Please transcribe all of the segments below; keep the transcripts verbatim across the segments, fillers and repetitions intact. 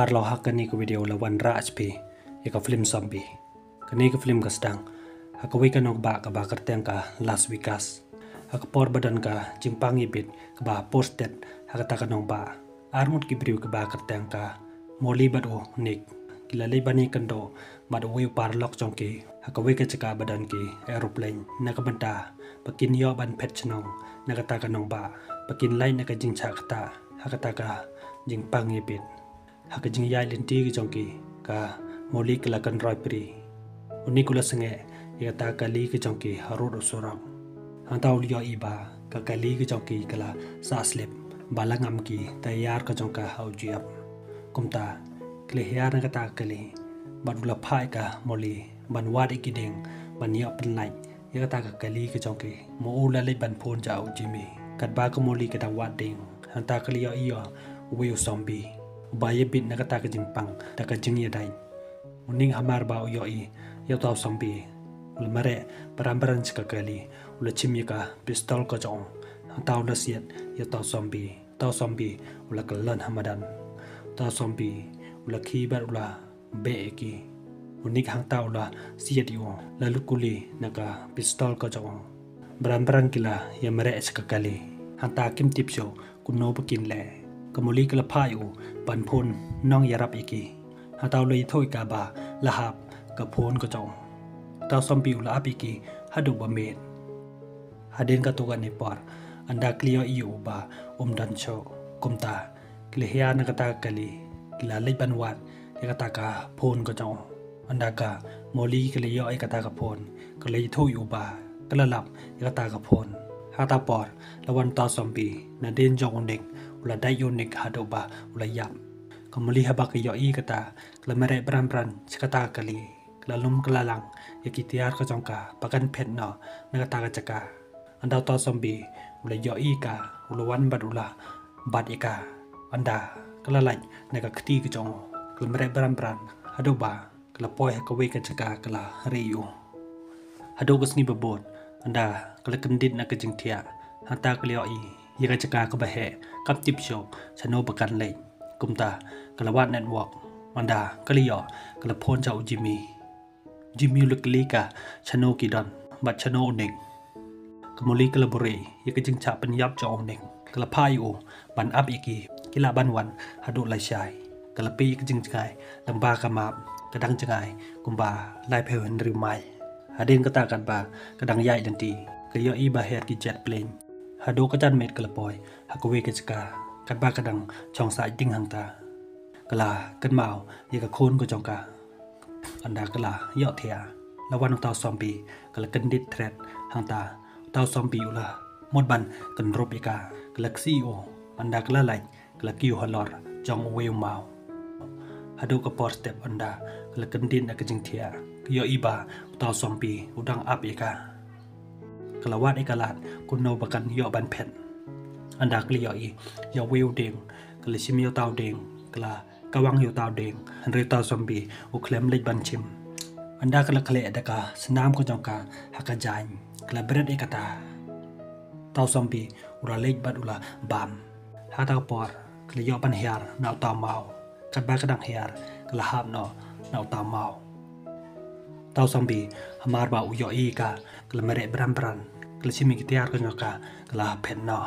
Paralok, ha kane ka video la wanrah sha phi ïa ka film Zombie. Kane ka film ka sdang ha kawei ka nongbah kaba kyrteng ka Las Vegas. Ha ka por ba don ka jingpang ïabit kaba posted ha kata ka nongbah, arngut ki briew kiba kyrteng ka Molly bad u Nick ki la leit ban ïakynduh bad uwei u paralok jong ki ha kawei ka jaka ba don ki aeroplane, na ka bynta ba kin ïoh ban phet shnong na kata ka nongbah, ba kin lait na ka jingshah ktah ha kata ka jingpang ïabit. Ha ka jingïaid lynti ka jong ki, ka Molly ka la kynroi pri. U Nick u la sangeh ïa kata ka kali ka jong ki harud u surok. Hangta u la ïohi ba ka kali ka jong ki ka la sah slip, ba la ngam ki taïar ka jong ka ha u jyiap. Kumta ki la hiar na kata ka kali bad u la phah ïa ka Molly ban wad ïa ki dieng ban ïoh pynlait ïa kata ka kali ka jong ki. Ma u la leit ban phone sha u Jimmy. Katba ka Molly ka dang wad dieng, hangta ka la ïohi ïa uwei u zombie uba ïabit na kata ka jingpang da ka jingïadait. U Nick hamar ba u ïohi ïa uta u zombie, u la mareh bran bran sha ka kali, u la shim ïa ka pistol ka jong u. Hangta u la siat ïa uta u zombie. Uta u zombie u la kyllon ha madan. Uta u zombie u la khie bad u la beh ïa ki. U Nick hangta u la siat ïa u, la lut kuli na ka pistol ka jong u. Bran bran ki la ïamareh sha ka kali. Hangta kim tip shuh kumno ba kin leh. Ka Molly ka la phah ïa u ban phone nongïarap ïa ki. Hangta u la ïathuh ïa ka ba la hap ka phone ka jong u. Uta u zombie u la ap ïa ki haduh ba miet. Hadien katto katne por, ynda ki la ïohi ïa u ba um don shuh. Kumta ki la hiar na kata ka kali, ki la leit ban wad ïa kata ka phone ka jong u. Ynda ka Molly ka la ïoh ïa kata ka phone, ka la ïathuh ïa u ba ka la lap ïa kata ka phone. Ha kata por la wan uta u zombie nadien jong u Nick, u la dait ïa u Nick haduh ba u la ïap. Ka Molly haba ka ïohi kata, ka la mareh bran bran sha kata ka kali. Ka la lum ka la lang ïa ki tiar ka jong ka ba kan phet noh na kata ka jaka. Ynda uta u zombie u la ïohi ïa ka, u la wan bad u la bat ïa ka. Ynda ka la lait na ka kti ka jong u, ka la mareh bran bran haduh ba ka la poi ha kawei ka jaka, ka la rieh ïa u. Haduh ka sngi ba bud, ynda ka la kyndit na ka jingthiah, hangta ka la ïohi ïa ka jaka kaba heh, kam tip shuh shano ba kan leit. Kumta ka la wad network. Ynda ka la ïoh, ka la phone sha u Jimmy. Jimmy u la kylli ka shano ki don bad shano u Nick. Ka Molly ka la buhrieh ïa ka jingshah pynïap jong u Nick. Ka la phah ïa u ban ap ïa ki, ki lah ban wan haduh lashai. Ka la peit ïa ka jingjngai lyngba ka map, ka dang jngai kumba laiphew hynriew mail. Hadien kata, katba ka dang ïaid lynti, ka ïohi ba her ki jet plane. Haduh ka janmiet ka la poi ha kawei ka jaka, katba ka dang shong sah ding hangta, ka la kynmaw ïa ka khun ka jong ka. Ynda ka la ïohthiah, la wan uta u zombie, ka la kyndit thret hangta. Uta u zombie u la mut ban kynrup ïa ka, ka la ksih ïa u. Ynda ka la lait, ka la kiew halor jong uwei u maw. Haduh ka por step, ynda ka la kyndit na ka jingthiah, ka ïohi ba uta u zombie u dang ap ïa ka. Ka la wad ïa ka lad kumno ba kan ïoh ban phet. Ynda ka la ïohi ïa uwei u dieng, ka la shim ïa uta u dieng, ka la kawang ïa uta u dieng, hynrei uta u zombie u khlem leit ban shim. Ynda ka la khleh da ka snam ka jong ka ha ka jaiñ, ka la bret ïa kata. Uta u zombie u la leit bad u la bam. Ha kata ka por ka la ïoh ban hiar na uta u maw. Katba ka dang hiar, ka la hap noh na uta u maw. Uta u zombie, hamar ba u ïohi ïa ka, ka la mareh bran bran, ka la shim ïa ki tiar ka jong ka, ka la phet noh.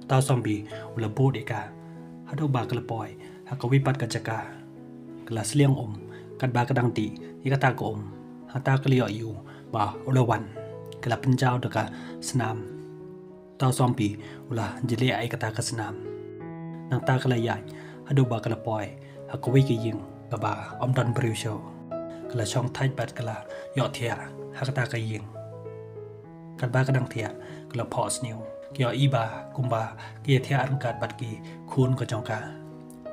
Uta u zombie u la bud ïa ka haduh ba ka la poi ha kawei pat ka jaka. Ka la sliang um, katba ka dang dih ïa kata ka um, hangta ka la ïohi ïa u ba u la wan. Ka la pynjaw da ka snam. Uta u zombie u la jylliew ïa kata ka snam. Nangta ka la ïaid haduh ba ka la poi ha kawei ka ïing kaba ym don briew shuh. Ka la shong thait bad ka la ïohthiah ha kata ka ïing. Katba ka dang thiah, ka la phohsniew. Ka ïohi ba kumba ka ïathiah ryngkat bad ki khun ka jong ka.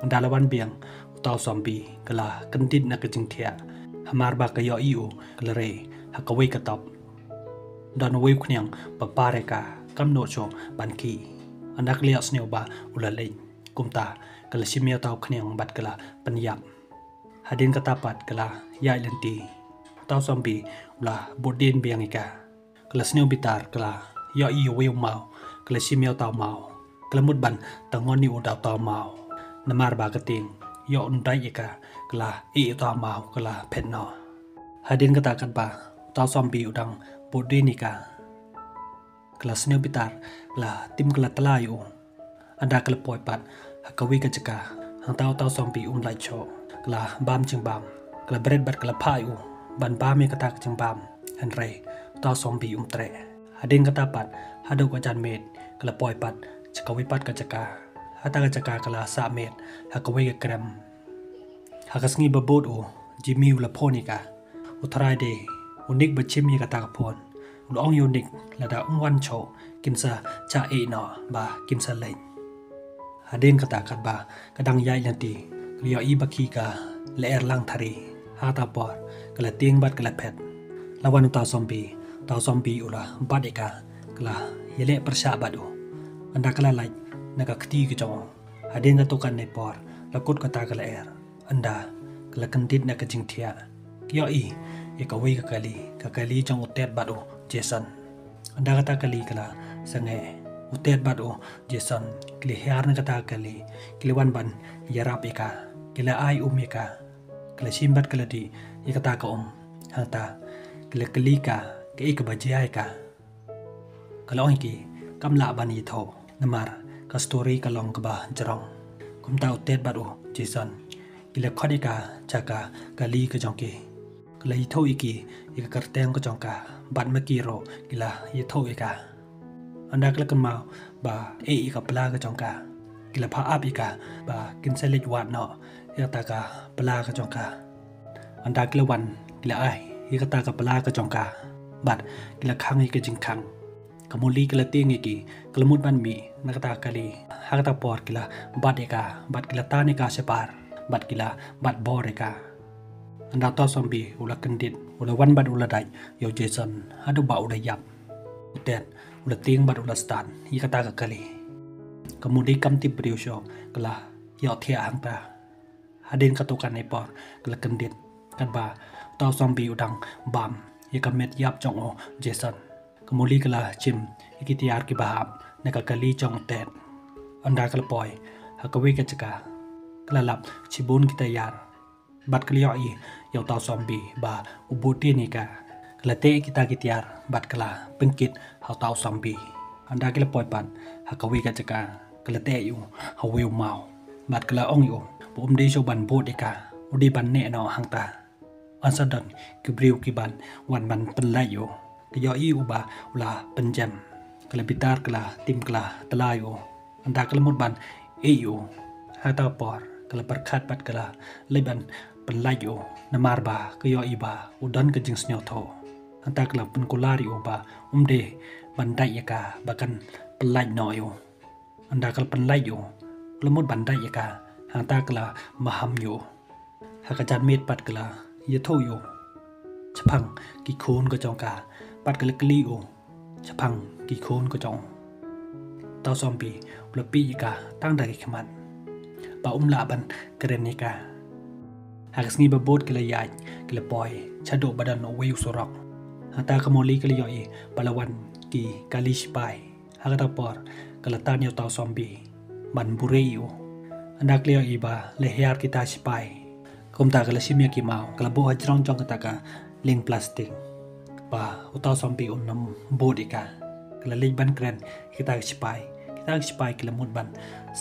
Ynda la wan biang uta u zombie, ka la kyndit na ka jingthiah. Hamar ba ka ïohi ïa u, ka la rieh ha kawei ka top. Don uwei u khñiang ba par ïa ka, kam nud shuh ban khih. Ynda ka la ïohsniew ba u la leit, kumta ka la shim ïa uta u khñiang bad ka la pynïap. Hadien kata pat ka la ïaid lynti. Uta u zombie u la bud dien biang ïa ka. Ka la sniew bitar, ka la ïohi ïa uwei u maw, ka la shim ïa uta u maw. Ka la mut ban tyngon ïa u da uta u maw. Namar ba ka tieng ïoh un dait ïa ka, ka la ïeh ïa uta u maw, ka la phet noh. Hadien kata katba uta u zombie u dang bud dien ïa ka, ka la sniew bitar, ka la tim, ka la tla ïa u. Ynda ka la poi pat ha kawei ka jaka, hangta uta u zombie um lait shuh, ka la bam jingbam, ka la bret bad ka la phah ïa u ban bam ïa kata ka jingbam, hynrei uta u zombie um treh. Hadien kata pat, haduh ka janmiet, ka la poi pat sha kawei pat ka jaka. Hata ka jaka ka la sah miet ha kawei ka krem. Ha ka sngi ba bud u Jimmy u la phone ïa ka. U trai de u Nick ba shim ïa kata ka phone, u la ong ïa u Nick lada um wan shuh, kin sa jah ïeh noh ba kin sa leit. Hadien kata katba ka dang ïaid lynti, ka la ïohi ba ki ka lyer lang thari. Hata por ka la tieng bad ka la phet. La wan uta u zombie, uta u zombie u la bat ïa ka, ka la ïaleh pyrshah bad u. Ynda ka la lait na ka kti ka jong u, hadien katto katne por la kut kata ka lyer. Ynda ka la kyndit na ka jingthiah, ka ïohi ïa kawei ka kali, ka kali jong u Ted bad u Jason. Ynda kata kali ka la sangeh, u Ted bad u Jason ki la hiar na kata ka kali, ki la wan ban ïarap ïa ka, ki la ai um ïa ka. Ka la shim bad ka la dih ïa kata ka um. Hangta ka la kylli ka kaei kaba jia ïa ka. Ka la ong ïa ki kam lah ban ïathuh namar ka story ka long kaba jrong. Kumta u Ted bad u Jason ki la khot ïa ka sha ka kali ka jong ki. Ka la ïathuh ïa ki ïa ka kyrteng ka jong ka, bad ma ki ruh ki la ïathuh ïa ka. Ynda ka la kynmaw ba ïeh ïa ka pla ka jong ka, ki la phah ap ïa ka ba kin sa leit wad noh ïa kata ka pla ka jong ka. Ynda ki la wan, ki la ai ïa kata ka pla ka jong ka bad ki la khang ïa ka jingkhang. Ka Molly ka la tieng ïa ki, ka la mut ban mih na kata ka kali. Ha kata por ki la bat ïa ka bad ki la tan ïa ka shabar bad ki la bat bor ïa ka. Ynda uta u zombie u la kyndit, u la wan bad u la dait ïa u Jason haduh ba u la ïap. U Ted u la tieng bad u la stad ïa kata ka kali. Ka Molly kam tip briew shuh, ka la ïohthiah hangta. Hadien katto katne por ka la kyndit, katba uta u zombie u dang bam ïa ka met ïap jong u Jason. Ka Molly ka la shim ïa ki tiar kiba hap na ka kali jong u Ted. Ynda ka la poi ha kawei ka jaka, ka la lap shibun ki tiar bad ka la ïohi ïa uta u zombie ba u bud dien ïa ka. Ka la teh kita ki tiar bad ka la pynkit ha uta u zombie. Ynda ki la poi pat ha kawei ka jaka, ka la teh ïa u ha uwei u maw bad ka la ong ïa u ba um dei shuh ban bud ïa ka, u dei ban neh noh hangta. Yn sa don ki briew kiban wan ban pynlait ïa u. Ka ïohi u ba u la pynjem, ka la bitar, ka la tim, ka la tla ïa u. Ynda ka la mut ban ïeh ïa u, ha kata por ka la pyrkhat bad ka la leit ban pynlait ïa u, namar ba ka ïohi ba u don ka jingsngewthuh. Ynda ka la pynkular ïa u ba um dei ban dait ïa ka ba kan pynlait noh ïa u. Ynda ka la pynlait ïa u, ka la mut ban dait ïa ka, hangta ka la maham ïa u. Ha ka janmiet pat ka la ïathuh ïa u shaphang ki khun ka jong ka, bad ka la kylli ïa u shaphang ki khun ka jong u. Uta u zombie u la peit ïa ka tang da ki khmat ba um lah ban kren ïa ka. Ha ka sngi ba bud ki la ïaid, ki la poi shaduh ba don uwei u surok. Hangta ka Molly ka la ïohi ba la wan ki kali shipai. Ha kata por ka la tan ïa uta u zombie ban buhrieh ïa u. Ynda ka la ïohi ba la hiar kita ki shipai, kumta ka la shim ïa ki maw, ka la buh hajrong jong kata ka lieng plastik ba uta u zombie un ym bud ïa ka. Ka la leit ban kren ïa kita ki shipai. Kita ki shipai ki la mut ban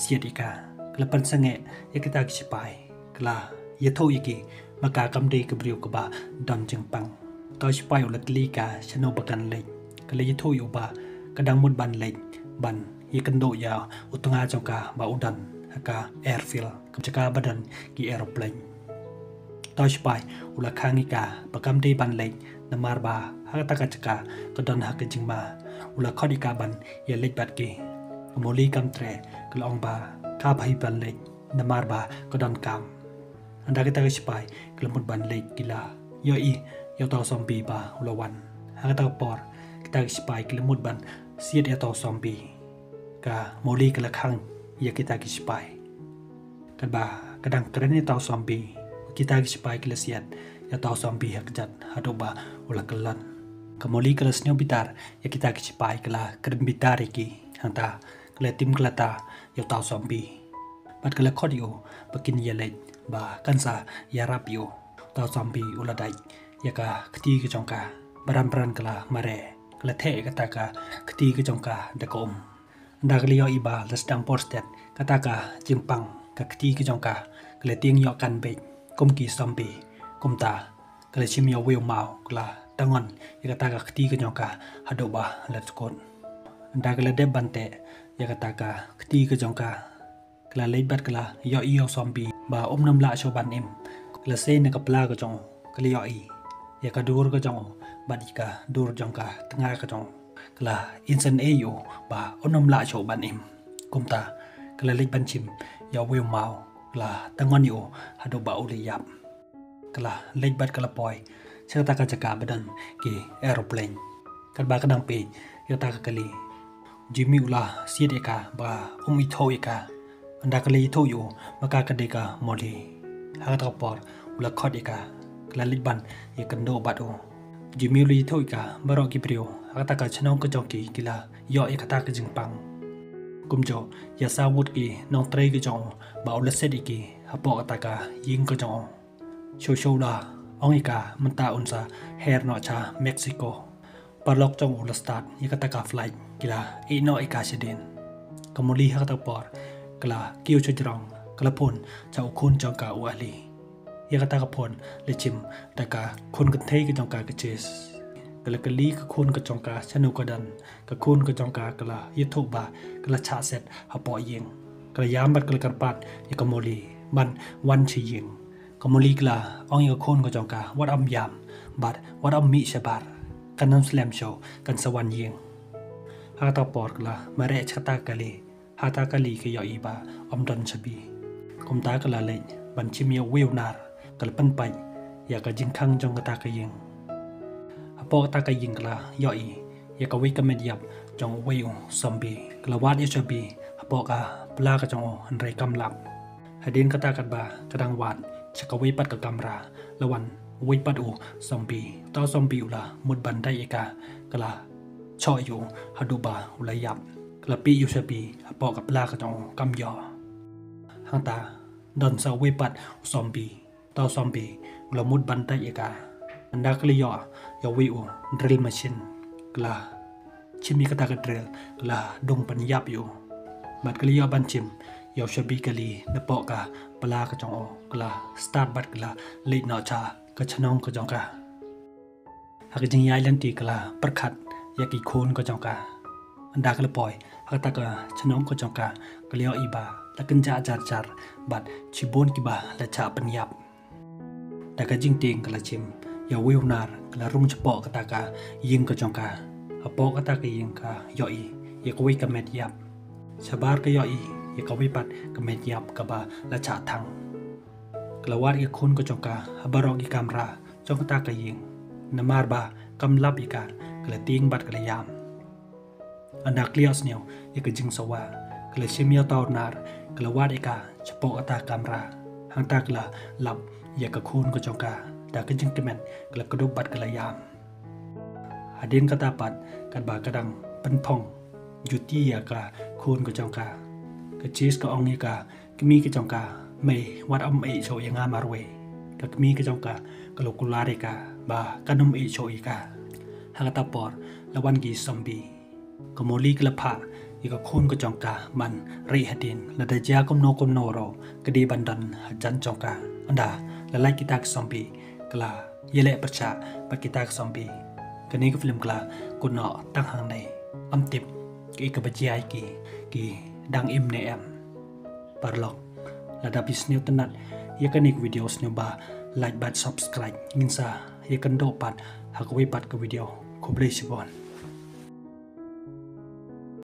siat ïa ka. Ka la pynsangeh ïa kita ki shipai, ka la ïathuh ïa ki ba ka kam dei ka briew kaba don jingpang. Uta u shipai u la kylli ka shano ba kan leit. Ka la ïathuh ïa u ba ka dang mut ban leit ban ïakynduh ïa u tnga jong ka ba u don ha ka airfield, ka jaka ba don ki aeroplane. Uta u shipai u la khang ïa ka ba kam dei ban leit, namar ba ha kata ka jaka ka don ha ka jingma. U la khot ïa ka ban ïaleit bad ki. Ka Molly kam treh, ka la ong ba ka phai ban leit namar ba ka don kam. Ynda kita ki shipai ki la mut ban leit, ki la ïohi ïa uta u zombie ba u la wan. Ha kata ka por kita ki shipai ki la mut ban siat ïa uta u zombie. Ka Molly ka la khang ïa kita ki shipai. Katba ka dang kren ïa uta u zombie, kita ki shipai ki la siat ïa uta u zombie ha kjat haduh ba u la kyllon. Ka Molly ka la sniew bitar ïa kita ki shipai, ka la kren bitar ïa ki. Hangta ka la tim ka la ta ïa uta u zombie. Bad ka la khot ïa u ba kin ïaleit. ba kan sa ïarap ïa u. Uta u zombie u la dait ïa ka kti ka jong ka. Bran bran ka la mareh, ka la theh ïa kata ka kti ka jong ka da ka um. Ynda ka la ïohi ba la sdang por stet kata ka jingpang, ka kti ka jong ka ka la tieng ïoh kan beit kum ki zombie. Kumta ka la shim ïa uwei u maw, ka la tyngon ïa kata ka kti ka jong ka haduh ba la dkut. Ynda ka la dep ban teh ïa kata ka kti ka jong ka, ka la leit bad ka la ïohi ïa u zombie ba um nym lah shuh ban im. Ka la sei na ka pla ka jong u, ka la ïohi ïa ka dur ka jong u bad ïa ka dur jong ka tnga ka jong u. Ka la insane ïa u ba um nym lah shuh ban im. Kumta ka la leit ban shim ïa uwei u maw, ka la tyngon ïa u haduh ba u la ïap. Ka la leit bad ka la poi sha kata ka jaka ba don ki aeroplane. Katba ka dang peit ïa kata ka kali, Jimmy u la siat ïa ka ba um ithuh ïa ka. Ynda ka la ithuh ïa u ba ka ka dei ka Molly. Ha kata ka por u la khot ïa ka, ka la leit ban ïakynduh bad u. Jimmy u la ithuh ïa ka baroh ki briew ha kata ka shnong ka jong ki ki la ïoh ïa kata ka jingpang. Kumjuh ïa saw ngut ki nongtrei ka jong u ba u la set ïa ki hapoh kata ka ïing ka jong u. Shuh shuh u la ong ïa ka mynta un sa her noh sha Mexico. Paralok jong u la start ïa kata ka flight, ki la ïeh noh ïa ka shadien. Ka Molly ha kata ka por ka la kiew shajrong, ka la phone sha u khun jong ka u Ali. Ïa kata ka phone la shim da ka khun kynthei ka jong ka ka Chase. Ka la kylli ka khun ka jong ka shano ka don. Ka khun ka jong ka ka la ïathuh ba ka la shah set hapoh ïing. Ka la ïam bad ka la kyrpad ïa ka Molly ban wan sha ïing. Ka Molly ka la ong ïa ka khun ka jong ka, wat ym ïam bad wat ym mih shabar. Kan ym slem shuh, kan sa wan ïing. Ha kata ka por ka la mareh sha kata ka kali. Ha kata ka kali ka ïohi ba ym don shabi. Kumta ka la leit ban shim ïa uwei u nar, ka la pynpait ïa ka jingkhang jong kata ka ïing. Hapoh kata ka ïing ka la ïohi ïa kawei ka met ïap jong uwei u zombie. Ka la wad ïa u shabi hapoh ka pla ka jong u, hynrei kam lap. Hadien kata katba ka dang wad sha kawei pat ka kamra, la wan uwei pat u zombie. Uta u zombie u la mut ban dait ïa ka, ka la shoh ïa u haduh ba u la ïap. Ka la pieh ïa u shabi hapoh ka pla ka jong u, kam ïoh. Hangta don sa uwei pat u zombie. Uta u zombie u la mut ban dait ïa ka. Ynda ka la ïoh ïa uwei u drill machine, ka la shim ïa kata ka drill, ka la dung pynïap ïa u. Bad ka la ïoh ban shim ïa u shabi kali napoh ka pla ka jong u, ka la start bad ka la leit noh sha ka shnong ka jong ka. Ha ka jingïaid lynti ka la pyrkhat ïa ki khun ka jong ka. Ynda ka la poi ha kata ka shnong ka jong ka, ka la ïohi ba la kynjah jar jar bad shibun kiba la shah pynïap. Da ka jingtieng ka la shim ïa uwei u nar, ka la rung shapoh kata ka ïing ka jong ka. Hapoh kata ka ïing ka ïohi ïa kawei ka met ïap. Shabar ka ïohi ïa kawei pat ka met ïap kaba la shah thang. Ka la wad ïa ka khun ka jong ka ha baroh ki kamra jong kata ka ïing, namar ba kam lap ïa ka, ka la tieng bad ka la ïam. Ynda ka la ïohsngew ïa ka jingsawa, ka la shim ïa uta u nar, ka la wad ïa ka shapoh kata ka kamra. Hangta ka la lap ïa ka khun ka jong ka, da ka jingkmen ka la kdup bad ka la ïam. Hadien kata pat, katba ka dang pynphong juti ïa ka khun ka jong ka, ka Chase ka ong ïa ka kmie ka jong ka, mei, wat ym ïeh shuh ïa nga marwei. Ka kmie ka jong ka ka la kular ïa ka ba kan ym ïeh shuh ïa ka. Ha kata por la wan ki zombie. Ka Molly ka la phah ïa ka khun ka jong ka ban rieh hadien, lada jia kumno kumno ruh ka dei ban don hajan jong ka. Ynda la lait kita ki zombie, ka la ïaleh pyrshah bad kita ki zombie. Kane ka film ka la kut noh tang hangne. Ym tip kaei kaba jia ïa ki, ki dang im ne em. Paralok, lada phi sngewtynnat ïa kane ka video, sngewbha like bad subscribe. Ngin sa ïakynduh pat ha kawei pat ka video. Khublei shibun.